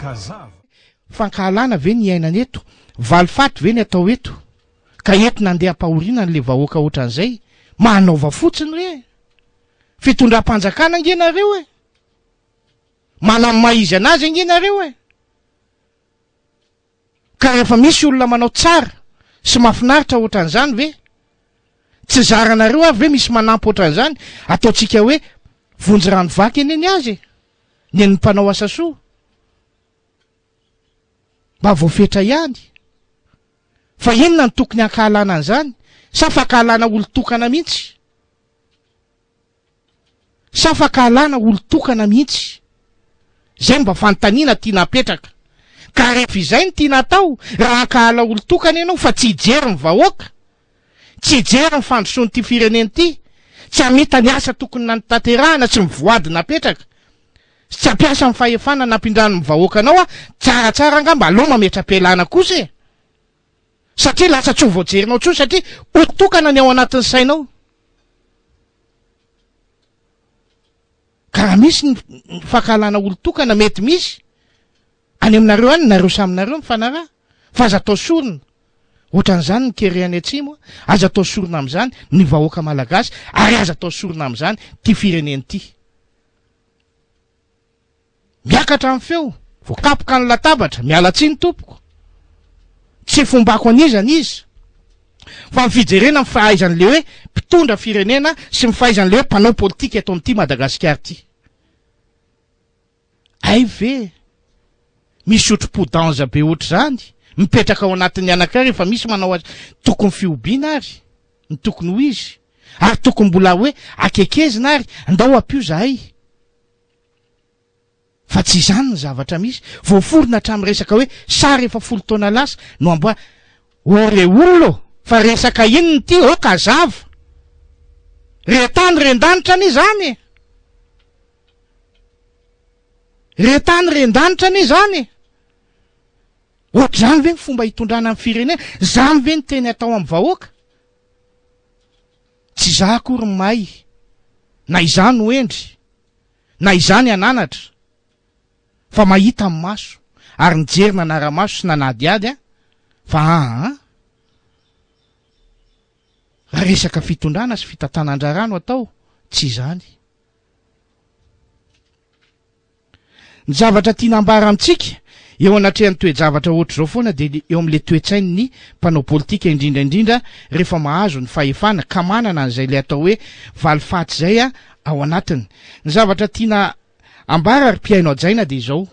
Aoka hazava. Fankahalana ve ny iainana eto? Valifaty ve ny atao eto? Ka entina andeha ampahoriana an'le vahoaka otran'izay? Manaova fotsiny re e! Fitondram-panjakana ange nareo e! Manana ny maha izy anazy ange nareo e! Ka rehefa misy olona manao tsara sy mahafinaritra otran'izany ve? Tsy zaranareo ary ve misy manampy otran'izany? Ataontsika hoe vonjy rano vaky anie ny azy e! Ny an'ny mpanao asa soa mba voafetra ihany. Fa inona no tokony hankahalana an'izany? Sa fankahalana olon-tokana mihitsy? Sa fankahalana olon-tokana mihitsy? Izay no mba fanontaniana tiana apetraka. Ka rehefa izay no tiana atao, raha hankahala olon-tokana ianao fa tsy hijery ny vahoaka, tsy hijery ny fandrosoan'ity firenena ity, tsy hamita ny asa tokony nanotanterahana sy ny voady napetraka, sy tsy hampiasa ny fahefana nampindranin'ny vahoaka anao aho, tsaratsara angamba aleo mametra-pialana kosa e! Satria lasa tsy ho voajerinao intsony satria olon-tokana ny ao anatin'ny sainao. Ka raha misy ny fankahalana olon-tokana mety misy any aminareo any nareo samy nareo mifanaraha fa aza atao sorona ohatran'izany ny kere any atsimo aza atao sorona amin'izany ny vahoaka malagasy ary aza atao sorona amin'izany ty firenena ity. Miakatra ny feo, voakapoka ny latabatra, miala tsiny tompoko. Tsy fombako an'iza n'iza. Fa ny fijerena ny fahaizan'le hoe mpitondra firenena sy ny fahaizan'le hoe mpanao politika eto amin'ity Madagasikara ity. Hay ve misy otri-po danza be ohatr'izany mipetraka ao anatin'ny anankiray rehefa misy manao azy. Tokony fihobiana ary ny tokony ho izy. Ary tokony mbola hoe akekezina ary ndao ampio zahay. Fa tsy izany ny zavatra misy. Voaforona hatramin'ny resaka hoe sary efa 10 taona lasa no amboa. Ô re olona ô! Fa resaka inona ity? Aoka hazava! Re tany ren-danitra anie izany e! Re tany ren-danitra anie izany e! Ohatr'izany ve ny fomba hitondrana ny firenena? Izany ve ny teny atao amin'ny vahoaka? Tsy izaho akory ny mahay, na izaho no hendry, na izaho ny hananatra, fa mahita ny maso, ary nijery nanara-maso sy nanadihady aho, fa aa. Raha resaka fitondrana sy fitantanan-draharaha no atao, tsy izany. Ny zavatra tiana ambara amintsika eo anatrehan'ny toe-javatra ohatr'izao foana dia eo amin'ilay toe-tsain'ny mpanao politika indrindra indrindra rehefa mahazo ny fahefana ka manana an'izay ilay atao hoe valifaty izay ao anatiny. Ny zavatra tiana ambara ry mpihaino hajaina dia izao,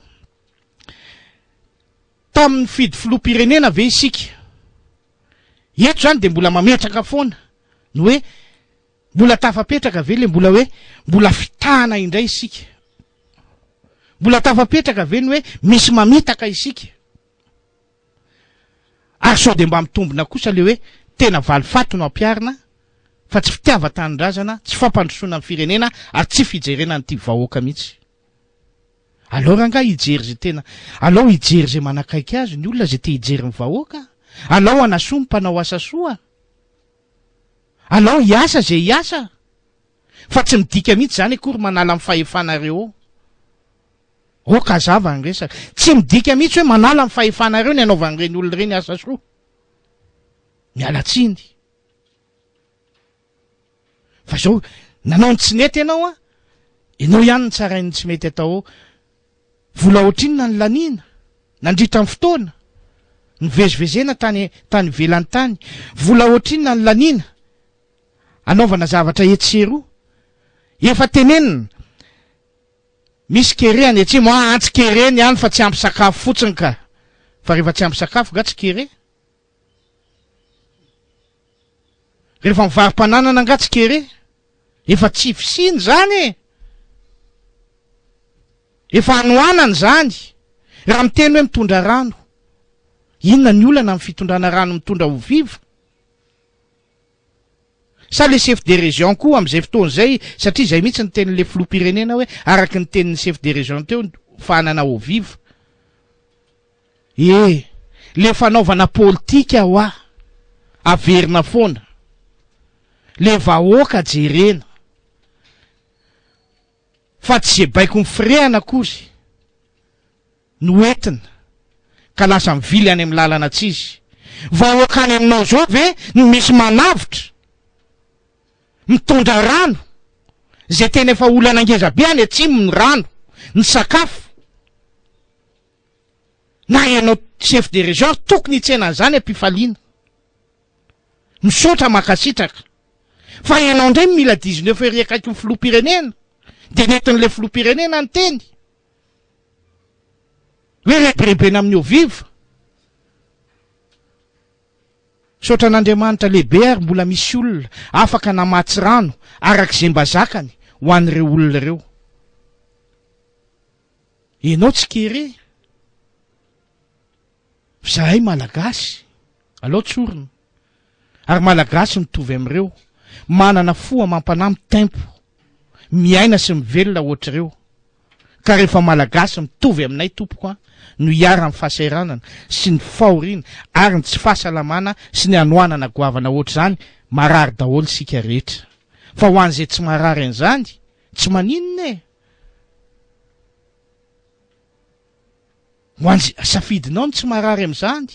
tamin'ny nifidy filoham-pirenena ve isika? Eto izany dia mbola mametraka foana ny hoe Mbola tafapetraka ve le mbola hoe mbola fitahana indray isika? Mbola tafapetraka ve ny hoe misy mamitaka isika? Ary sao dia mba mitombina kosa le hoe tena valifaty no ampiharina fa tsy fitiavan-tanindrazana, tsy fampandrosoana ny firenena ary tsy fijerena an'ity vahoaka mihitsy. Aleo rangahy hijery ze tena, alao hijery ze manakaiky azy ny olona ze te hijery ny vahoaka, alao hanasoa ny mpanao asa soa. Alao hiasa ze hiasa fa tsy midika mihitsy zany akory manala ny fahefanareo eo. Aoka hazava ny resaka. Tsy midika mihitsy hoe manala ny fahefanareo ny hanaovan'ireny olona ireny asa soa. Miala tsiny. Fa zao, nanao ny tsy nety ianao an, ianao ihany no tsarain'ny tsy mety atao eo. Vola ohatrinona ny laniana nandritra ny fotoana nivezivezena tany tany ivelany tany? Vola ohatrinona ny laniana anaovana zavatra etsy sy eroa? Efa tenenina, misy kere any atsimo, aa tsy kere ny any fa tsy ampy sakafo fotsiny ka! Fa rehefa tsy ampy sakafo nga tsy kere? Rehefa mivaro-pananana angaha tsy kere? Efa tsy fisiana izany e! Efa hanoanana izany. Raha miteny hoe mitondra rano, inona ny olana amin'ny fitondrana rano mitondra ho viva? Sa le chef de région koa amin'izay fotoana izay, satria izay mihitsy ny tenin'ilay filoham-pirenena hoe araka ny tenin'ny chef de région teo fahanana eau vive. E! Le fanaovana politika hoa averina foana. Le vahoaka jerena. Fa tsy ze baiko ny firehana akory. No entina ka lasa mivily any amin'ny lalana tsy izy. Vahoaka any aminao zao ve no misy manavotra, mitondra rano, zay tena efa olana ngeza be any atsimo ny rano, ny sakafo. Na ianao chef de région ary tokony hitsena an'izany am-pifaliana. Misaotra mankasitraka. Fa ianao indray mila 19 ery akaikin'ny filoham-pirenena dia nentin'ilay filoham-pirenena niteny. Hoe rebirebena amin'ny eau vive. Misaotra an'Andriamanitra lehibe ary mbola misy olona afaka namatsy rano araka izay mba zakany ho an'ireo olona ireo. Ianao tsy kere. Zahay Malagasy, alao tsorina, ary Malagasy mitovy amin'ireo, manana fo amam-panahy mitempo, miaina sy mivelona ohatr'ireo. Ka rehefa Malagasy mitovy aminay tompoko a, no iharan'ny fahasahiranana sy ny fahoriana ary ny tsy fahasalamana sy ny hanoanana goavana ohatr'izany, marary daholo isika rehetra. Fa ho an'izay tsy marary an'izany, tsy maninona e! Ho an'izay safidinao ny tsy marary amin'izany.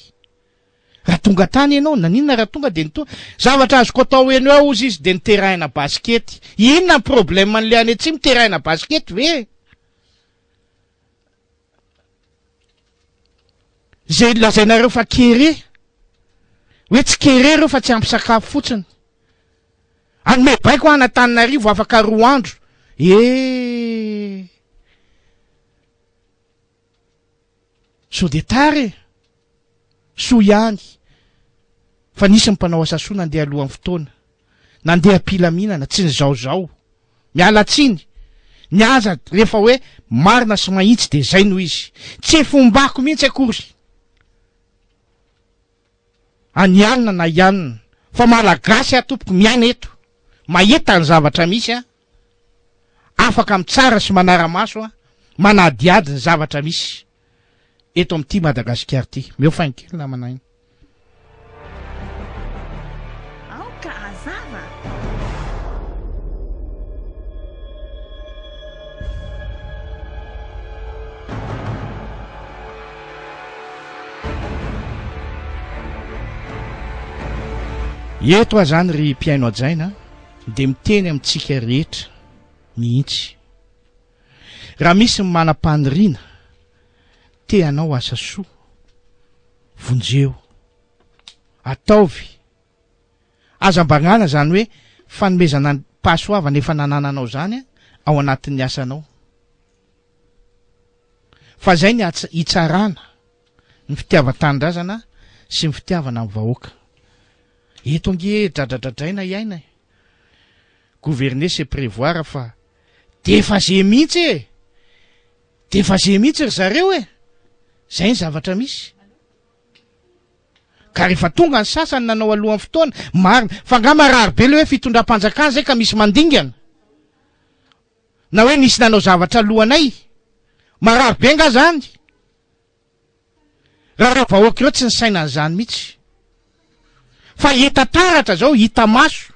Raha tonga tany ianao, naninona raha tonga dia nitondra. Zavatra azoko atao eny eo hozy izy dia niterahina basikety. Inona ny problème an'ilay any atsimo terahina basikety ve? Izay lazainareo fa kere. Hoe tsy kere ireo fa tsy ampy sakafo fotsiny. Hanome baiko aho an'Antananarivo afaka roa andro. Eh! Sao dia tara e! Soa ihany fa nisy ny mpanao asa soa nandeha alohan'ny fotoana. Nandeha am-pilaminana, tsy nizaozao. Miala tsiny. Ny aza rehefa hoe marina sy mahitsy dia izay no izy. Tsy fombako mihitsy akory. Any alina na ianona. Fa Malagasy aho tompoko miaina eto. Mahita ny zavatra misy aho. Afaka mitsara sy manara-maso aho, manadihady ny zavatra misy eto amin'ity Madagasikara ity. Meo faingo kely namana aina. Aoka hazava! Eto aho izany ry mpihaino hajaina dia miteny amintsika rehetra mihitsy. Raha misy ny manam-paniriana te hanao asa soa, vonjeo. Ataovy. Aza ambagnana izany hoe fanomezana ny pahasoavana efa nanananao izany ao anatin'ny asanao. Fa izay ny hitsarana ny fitiavan-tanindrazana sy ny fitiavana ny vahoaka. Eto ange dradradradraina iaina e. Gouverner c'est prévoir fa defaze mihitsy e! Defaze mihitsy ry zareo e! Zay ny zavatra misy. Ka rehefa tonga ny sasany nanao alohan'ny fotoana, marina, fa angaha marary be le hoe fitondram-panjakana zay ka misy mandingana? Na hoe nisy nanao zavatra alohanay? Marary be angaha zany? Raha ireo vahoaka ireo tsy nisaina an'izany mihitsy. Fa hita taratra izao, hita maso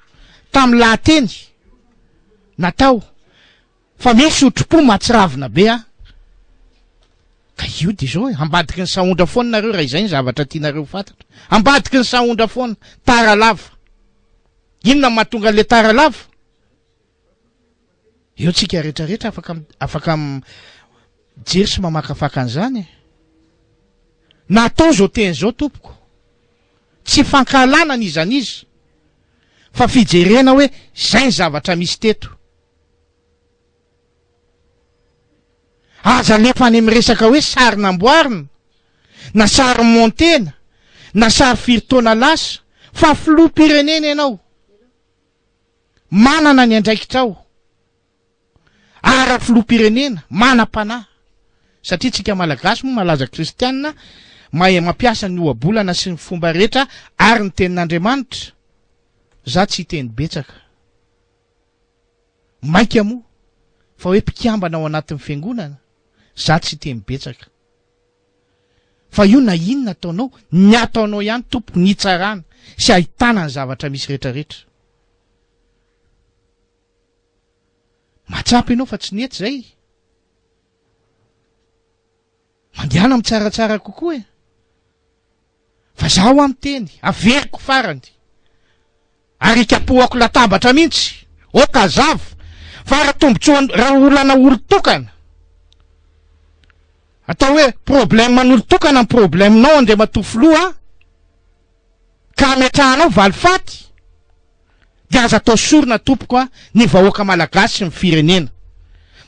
tamin'ny lahateny natao fa misy otripo mahatsiravina be an! Ka io dia izao e, ambadiky ny sahondra foana nareo raha izay ny zavatra tianareo ho fantatra. Ambadiky ny sahondra foana, tara lava. Inona no mahatonga an'ilay tara lava? Eo tsika rehetra rehetra afaka afaka mijery sy mamakafaka an'izany e. Natao izao teny izao tompoko. Tsy fankahalana n'iza n'iza fa fijerena hoe izay ny zavatra misy teto. Aza alefa any amin'ny resaka hoe sary namboarina na sary montena na sary firy taona lasa fa filoham-pirenena ianao. Manana ny andraikitrao ara filoham-pirenena, manam-panahy. Satria tsika Malagasy moa malaza kristianina, mahay mampiasa ny ohabolana sy ny fomba rehetra ary ny tenin'Andriamanitra. Za tsy hiteny betsaka. Maika moa fa hoe mpikambana ao anatin'ny fiangonana, za tsy hiteny betsaka. Fa io na inona ataonao, ny ataonao ihany tompoko ny hitsarana sy ahitana ny zavatra misy rehetra rehetra. Mahatsapa ianao fa tsy nety izay. Mandehana. Mandehana mitsaratsara kokoa e! Fa za hoa miteny, averiko farany, ary ikapohako latabatra mihitsy, ok hazava, fa raha tombotsoa, raha olana olon-tokana, atao hoe problème an'olon-tokana ny problème-nao Andriamatoa Filoha a, ka ametrahanao valifaty, dia aza atao sorona tompoko a, ny vahoaka malagasy sy ny firenena.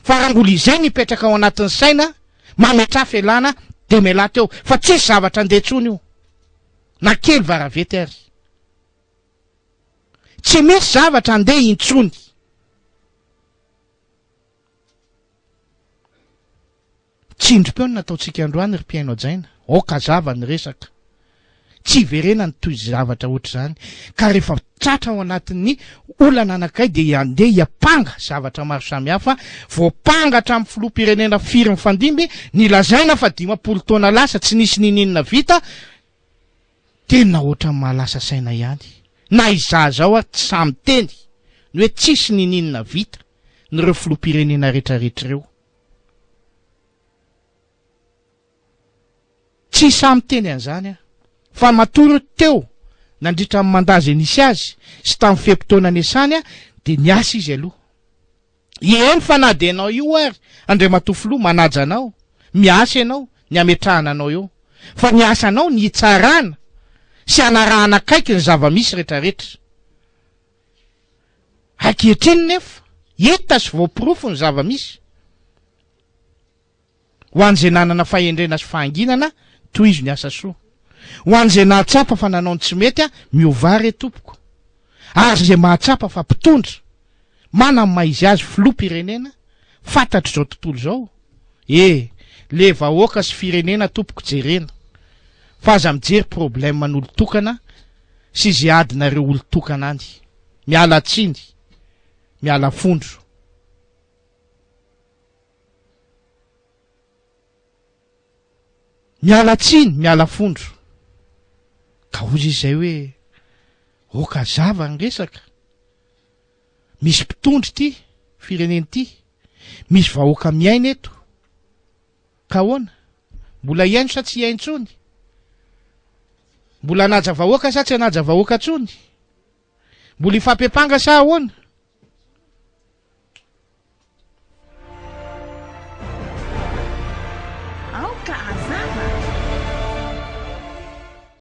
Fa raha mbola izay no hipetraka ao anatin'ny saina, Mametraha fialana dia mialà teo fa tsisy zavatra andeha intsony io na kely varavety ary. Tsy misy zavatra andeha intsony. Tsindrim-peo no nataontsika androany ry mpihaino hajaina. Aoka hazava ny resaka. Tsy hiverenany toy zavatra ohatr'izany ka rehefa tratra ao anatin'ny olana anankiray dia handeha hiampanga zavatra maro samihafa, voampanga hatramin'ny filoham-pirenena firy mifandimby, nilazaina fa 50 taona lasa tsy nisy niniana vita, tena ohatran'ny mahalasa saina ihany, na izaho izao ary tsy sahy miteny ny hoe tsisy niniana vita n'ireo filoham-pirenena retraretra ireo. Tsy sahy miteny an'izany aho. Fa matoa ireo teo nandritra ny mandat izay nisy azy sy tamin'ny fe-potoana niasany dia niasa izy aloha. Eny fa na dia ianao io ary Andriamatoa Filoha manaja anao, miasa ianao ny hametrahana anao eo. Fa ny asanao ny hitsarana sy hanarahana akaiky ny zava-misy retraretra. Ankehitriny nefa, hita sy voaporofo ny zava-misy. Ho an'izay nanana fahendrena sy fahanginana, tohizo ny asa soa. Ho an'izay nahatsapa fa nanao ny tsy mety, miovà re tompoko. Ary izay mahatsapa fa mpitondra, mana ny maha izy azy filoham-pirenena, fantatr'izao tontolo izao, e, le vahoaka sy firenena tompoko jerena, fa aza mijery problème an'olon-tokana sy ze adinareo olon-tokana any. Miala tsiny, miala fondro. Miala tsiny, miala fondro. Ka hozy izy izay hoe, ok hazava ny resaka. Misy mpitondra ity firenena ity, misy vahoaka miaina eto. Ka ahoana? Mbola hihaino sa tsy hihaino intsony? Mbola hanaja vahoaka sa tsy hanaja vahoaka intsony? Mbola hifampiampanga sa ahoana?